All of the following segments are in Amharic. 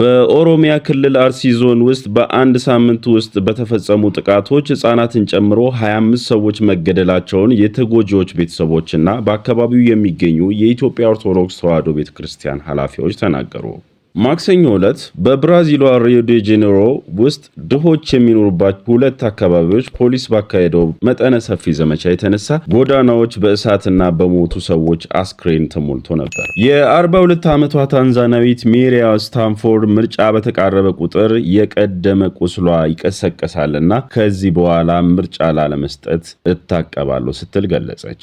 በኦሮሚያ ክልል አርሲ ዞን ውስጥ በአንድ ሳምንት ውስጥ በተፈጸሙ ጥቃቶች ሕፃናትን ጨምሮ 25 ሰዎች መገደላቸውን የተጎጂዎች ቤተሰቦችና በአካባቢው የሚገኙ የኢትዮጵያ ኦርቶዶክስ ተዋሕዶ ቤተ ክርስቲያን ኃላፊዎች ተናገሩ። ማክሰኞ ዕለት በብራዚሏ ሪዮ ዴ ጄኔሮ ውስጥ ድሆች የሚኖሩባቸው ሁለት አካባቢዎች ፖሊስ ባካሄደው መጠነ ሰፊ ዘመቻ የተነሳ ጎዳናዎች በእሳትና በሞቱ ሰዎች አስክሬን ተሞልቶ ነበር። የ42 ዓመቷ ታንዛናዊት ሜሪያ ስታንፎርድ ምርጫ በተቃረበ ቁጥር የቀደመ ቁስሏ ይቀሰቀሳልና ከዚህ በኋላ ምርጫ ላለመስጠት እታቀባለሁ ስትል ገለጸች።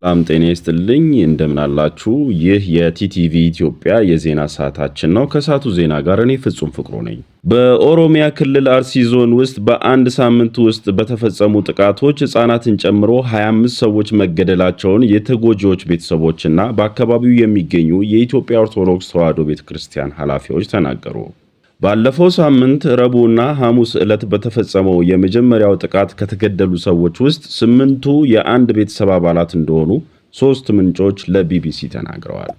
ሰላም ጤና ይስጥልኝ፣ እንደምን አላችሁ? ይህ የቲቲቪ ኢትዮጵያ የዜና ሰዓታችን ነው። ከሰዓቱ ዜና ጋር እኔ ፍጹም ፍቅሩ ነኝ። በኦሮሚያ ክልል አርሲ ዞን ውስጥ በአንድ ሳምንት ውስጥ በተፈጸሙ ጥቃቶች ሕፃናትን ጨምሮ 25 ሰዎች መገደላቸውን የተጎጂዎች ቤተሰቦችና በአካባቢው የሚገኙ የኢትዮጵያ ኦርቶዶክስ ተዋሕዶ ቤተ ክርስቲያን ኃላፊዎች ተናገሩ። ባለፈው ሳምንት ረቡዕና ሐሙስ ዕለት በተፈጸመው የመጀመሪያው ጥቃት ከተገደሉ ሰዎች ውስጥ ስምንቱ የአንድ ቤተሰብ አባላት እንደሆኑ ሦስት ምንጮች ለቢቢሲ ተናግረዋል።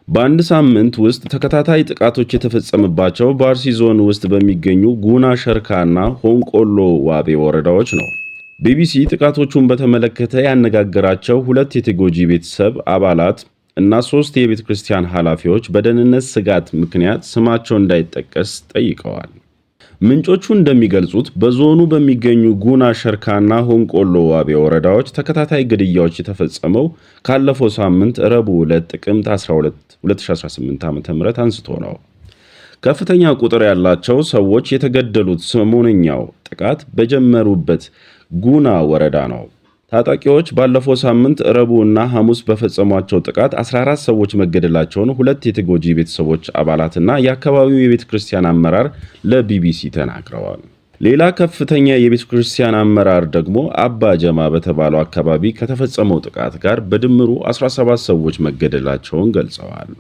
በአንድ ሳምንት ውስጥ ተከታታይ ጥቃቶች የተፈጸመባቸው በአርሲ ዞን ውስጥ በሚገኙ ጉና ሸርካና ሆንቆሎ ዋቤ ወረዳዎች ነው። ቢቢሲ ጥቃቶቹን በተመለከተ ያነጋገራቸው ሁለት የተጎጂ ቤተሰብ አባላት እና ሶስት የቤተ ክርስቲያን ኃላፊዎች በደህንነት ስጋት ምክንያት ስማቸው እንዳይጠቀስ ጠይቀዋል። ምንጮቹ እንደሚገልጹት በዞኑ በሚገኙ ጉና ሸርካና ሆንቆሎ ዋቤ ወረዳዎች ተከታታይ ግድያዎች የተፈጸመው ካለፈው ሳምንት ረቡዕ ዕለት ጥቅምት 12 2018 ዓ.ም አንስቶ ነው። ከፍተኛ ቁጥር ያላቸው ሰዎች የተገደሉት ሰሞነኛው ጥቃት በጀመሩበት ጉና ወረዳ ነው። ታጣቂዎች ባለፈው ሳምንት ረቡዕና ሐሙስ በፈጸሟቸው ጥቃት 14 ሰዎች መገደላቸውን ሁለት የተጎጂ ቤተሰቦች አባላትና የአካባቢው የቤተ ክርስቲያን አመራር ለቢቢሲ ተናግረዋል። ሌላ ከፍተኛ የቤተ ክርስቲያን አመራር ደግሞ አባ ጀማ በተባለው አካባቢ ከተፈጸመው ጥቃት ጋር በድምሩ 17 ሰዎች መገደላቸውን ገልጸዋል።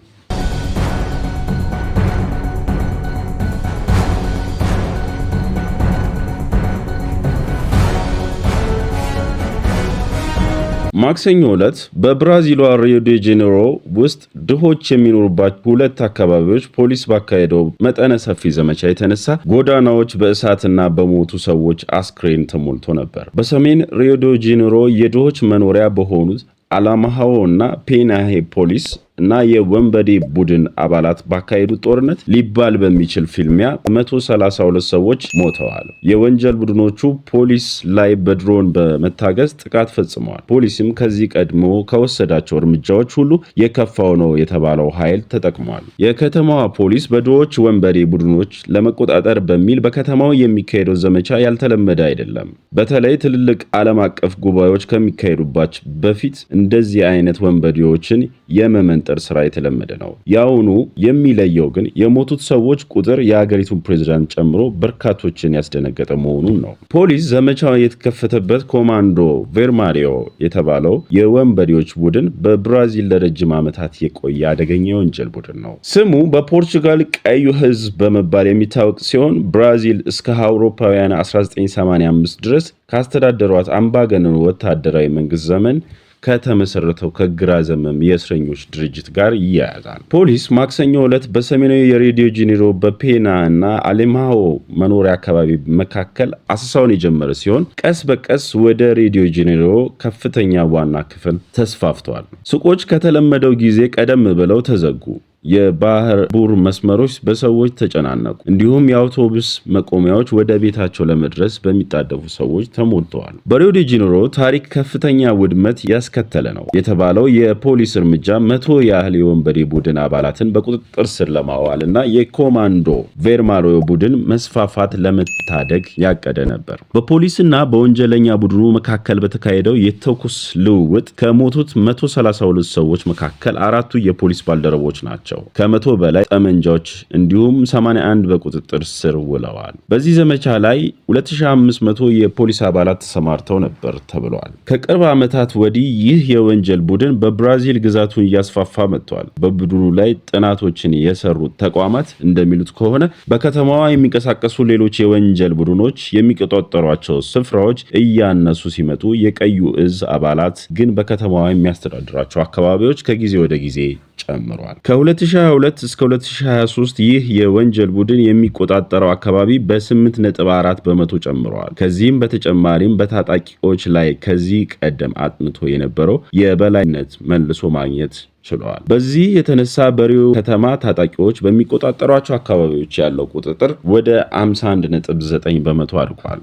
ማክሰኞ ዕለት በብራዚሏ ሪዮ ዴ ጄኔሮ ውስጥ ድሆች የሚኖሩባቸው ሁለት አካባቢዎች ፖሊስ ባካሄደው መጠነ ሰፊ ዘመቻ የተነሳ ጎዳናዎች በእሳትና በሞቱ ሰዎች አስክሬን ተሞልቶ ነበር። በሰሜን ሪዮ ዴ ጄኔሮ የድሆች መኖሪያ በሆኑት አላማሃዎ እና ፔናሄ ፖሊስ እና የወንበዴ ቡድን አባላት ባካሄዱት ጦርነት ሊባል በሚችል ፍልሚያ 132 ሰዎች ሞተዋል። የወንጀል ቡድኖቹ ፖሊስ ላይ በድሮን በመታገዝ ጥቃት ፈጽመዋል። ፖሊስም ከዚህ ቀድሞ ከወሰዳቸው እርምጃዎች ሁሉ የከፋው ነው የተባለው ኃይል ተጠቅሟል። የከተማዋ ፖሊስ በድሆች ወንበዴ ቡድኖች ለመቆጣጠር በሚል በከተማው የሚካሄደው ዘመቻ ያልተለመደ አይደለም። በተለይ ትልልቅ ዓለም አቀፍ ጉባኤዎች ከሚካሄዱባቸው በፊት እንደዚህ አይነት ወንበዴዎችን የመመንጠር ስራ የተለመደ ነው። የአሁኑ የሚለየው ግን የሞቱት ሰዎች ቁጥር የአገሪቱን ፕሬዝዳንት ጨምሮ በርካቶችን ያስደነገጠ መሆኑን ነው። ፖሊስ ዘመቻው የተከፈተበት ኮማንዶ ቬርማሪዮ የተባለው የወንበዴዎች ቡድን በብራዚል ለረጅም ዓመታት የቆየ አደገኛ የወንጀል ቡድን ነው። ስሙ በፖርቹጋል ቀዩ ሕዝብ በመባል የሚታወቅ ሲሆን ብራዚል እስከ አውሮፓውያን 1985 ድረስ ካስተዳደሯት አምባገነኑ ወታደራዊ መንግስት ዘመን ከተመሰረተው ከግራ ዘመም የእስረኞች ድርጅት ጋር ይያያዛል። ፖሊስ ማክሰኞ ዕለት በሰሜናዊ የሪዮ ዴ ጄኔሮ በፔና እና አሌማሆ መኖሪያ አካባቢ መካከል አሰሳውን የጀመረ ሲሆን ቀስ በቀስ ወደ ሪዮ ዴ ጄኔሮ ከፍተኛ ዋና ክፍል ተስፋፍተዋል። ሱቆች ከተለመደው ጊዜ ቀደም ብለው ተዘጉ። የባቡር መስመሮች በሰዎች ተጨናነቁ። እንዲሁም የአውቶቡስ መቆሚያዎች ወደ ቤታቸው ለመድረስ በሚጣደፉ ሰዎች ተሞልተዋል። በሪዮ ዴ ጄኔሮ ታሪክ ከፍተኛ ውድመት ያስከተለ ነው የተባለው የፖሊስ እርምጃ 100 ያህል የወንበዴ ቡድን አባላትን በቁጥጥር ስር ለማዋል እና የኮማንዶ ቬርማሪዮ ቡድን መስፋፋት ለመታደግ ያቀደ ነበር። በፖሊስና በወንጀለኛ ቡድኑ መካከል በተካሄደው የተኩስ ልውውጥ ከሞቱት 132 ሰዎች መካከል አራቱ የፖሊስ ባልደረቦች ናቸው። ናቸው። ከ100 በላይ ጠመንጃዎች እንዲሁም 81 በቁጥጥር ስር ውለዋል። በዚህ ዘመቻ ላይ 2500 የፖሊስ አባላት ተሰማርተው ነበር ተብሏል። ከቅርብ ዓመታት ወዲህ ይህ የወንጀል ቡድን በብራዚል ግዛቱን እያስፋፋ መጥቷል። በቡድኑ ላይ ጥናቶችን የሰሩ ተቋማት እንደሚሉት ከሆነ በከተማዋ የሚንቀሳቀሱ ሌሎች የወንጀል ቡድኖች የሚቆጣጠሯቸው ስፍራዎች እያነሱ ሲመጡ የቀዩ እዝ አባላት ግን በከተማዋ የሚያስተዳድራቸው አካባቢዎች ከጊዜ ወደ ጊዜ ጨምሯል። ከ2022 እስከ 2023 ይህ የወንጀል ቡድን የሚቆጣጠረው አካባቢ በ8.4% ጨምረዋል። ከዚህም በተጨማሪም በታጣቂዎች ላይ ከዚህ ቀደም አጥንቶ የነበረው የበላይነት መልሶ ማግኘት ችለዋል። በዚህ የተነሳ በሪዮ ከተማ ታጣቂዎች በሚቆጣጠሯቸው አካባቢዎች ያለው ቁጥጥር ወደ 51.9% አድጓል።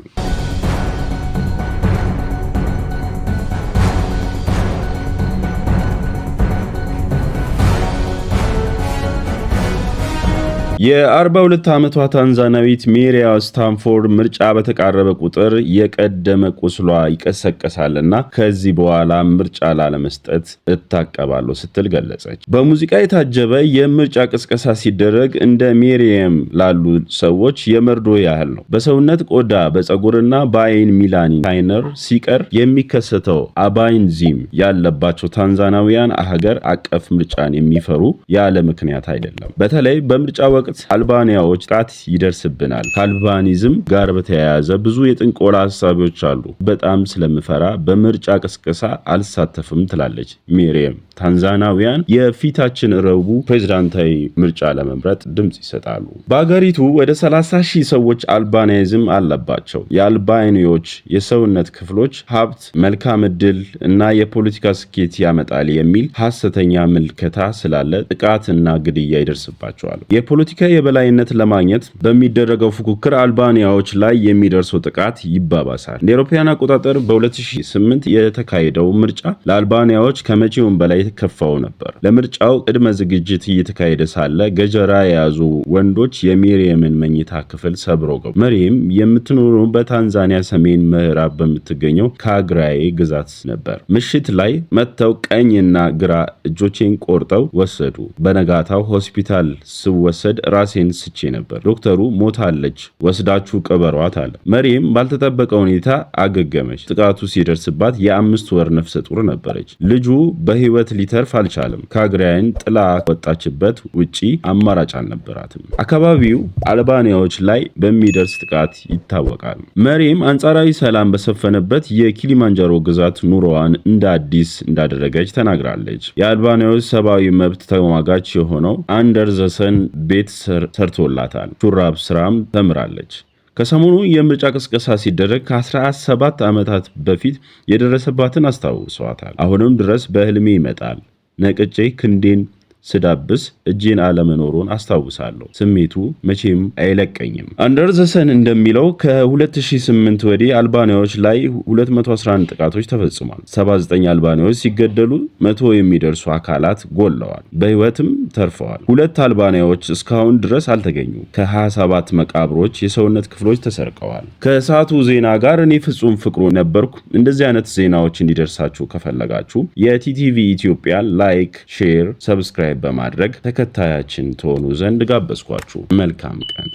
የ42 ዓመቷ ታንዛናዊት ሜሪያ ስታንፎርድ ምርጫ በተቃረበ ቁጥር የቀደመ ቁስሏ ይቀሰቀሳልና ከዚህ በኋላ ምርጫ ላለመስጠት እታቀባለሁ ስትል ገለጸች። በሙዚቃ የታጀበ የምርጫ ቅስቀሳ ሲደረግ እንደ ሜሪየም ላሉ ሰዎች የመርዶ ያህል ነው። በሰውነት ቆዳ፣ በፀጉርና በአይን ሚላኒን ሳይኖር ሲቀር የሚከሰተው አልባይኒዝም ያለባቸው ታንዛናውያን ሀገር አቀፍ ምርጫን የሚፈሩ ያለ ምክንያት አይደለም። በተለይ በምርጫ ወቅት አልባኒያዎች ጥቃት ይደርስብናል። ከአልባኒዝም ጋር በተያያዘ ብዙ የጥንቆላ ሀሳቦች አሉ። በጣም ስለምፈራ በምርጫ ቅስቀሳ አልሳተፍም ትላለች ሜሪየም። ታንዛናውያን የፊታችን ረቡዕ ፕሬዝዳንታዊ ምርጫ ለመምረጥ ድምፅ ይሰጣሉ። በአገሪቱ ወደ 30 ሺህ ሰዎች አልባኒዝም አለባቸው። የአልባኒዎች የሰውነት ክፍሎች ሀብት፣ መልካም ዕድል እና የፖለቲካ ስኬት ያመጣል የሚል ሐሰተኛ ምልከታ ስላለ ጥቃት እና ግድያ ይደርስባቸዋል። የፖለቲካ የበላይነት ለማግኘት በሚደረገው ፉክክር አልባኒያዎች ላይ የሚደርሰው ጥቃት ይባባሳል። እንደ አውሮፓውያን አቆጣጠር በ2008 የተካሄደው ምርጫ ለአልባኒያዎች ከመቼውም በላይ ከፋው ነበር። ለምርጫው ቅድመ ዝግጅት እየተካሄደ ሳለ ገጀራ የያዙ ወንዶች የሜሪየምን መኝታ ክፍል ሰብረው ገቡ። መሪየም የምትኖረው በታንዛኒያ ሰሜን ምዕራብ በምትገኘው ካግራዬ ግዛት ነበር። ምሽት ላይ መጥተው ቀኝ እና ግራ እጆቼን ቆርጠው ወሰዱ። በነጋታው ሆስፒታል ስወሰድ ራሴን ስቼ ነበር። ዶክተሩ ሞታለች፣ ወስዳችሁ ቅበሯት አለ። መሪየም ባልተጠበቀ ሁኔታ አገገመች። ጥቃቱ ሲደርስባት የ5 ወር ነፍሰ ጡር ነበረች። ልጁ በህይወት ሊተርፍ አልቻለም። ካግራይን ጥላ ወጣችበት ውጪ አማራጭ አልነበራትም። አካባቢው አልባኒያዎች ላይ በሚደርስ ጥቃት ይታወቃል። መሪየም አንጻራዊ ሰላም በሰፈነበት የኪሊማንጃሮ ግዛት ኑሮዋን እንደ አዲስ እንዳደረገች ተናግራለች። የአልባኒያዎች ሰብአዊ መብት ተሟጋች የሆነው Under the Sun ቤት ሰርቶላታል። ሹራብ ስራም ተምራለች። ከሰሞኑ የምርጫ ቅስቀሳ ሲደረግ ከ17 ዓመታት በፊት የደረሰባትን አስታውሷታል። አሁንም ድረስ በህልሜ ይመጣል። ነቅቼ ክንዴን ስዳብስ እጄን አለመኖሩን አስታውሳለሁ። ስሜቱ መቼም አይለቀኝም። Under the Sun እንደሚለው ከ2008 ወዲህ አልባኒያዎች ላይ 211 ጥቃቶች ተፈጽሟል። 79 አልባኒያዎች ሲገደሉ 100 የሚደርሱ አካላት ጎድለዋል፣ በህይወትም ተርፈዋል። ሁለት አልባኒያዎች እስካሁን ድረስ አልተገኙም። ከ27 መቃብሮች የሰውነት ክፍሎች ተሰርቀዋል። ከሰዓቱ ዜና ጋር እኔ ፍጹም ፍቅሩ ነበርኩ። እንደዚህ አይነት ዜናዎች እንዲደርሳችሁ ከፈለጋችሁ የቲቲቪ ኢትዮጵያ like፣ share፣ subscribe በማድረግ ተከታያችን ትሆኑ ዘንድ ጋበዝኳችሁ። መልካም ቀን።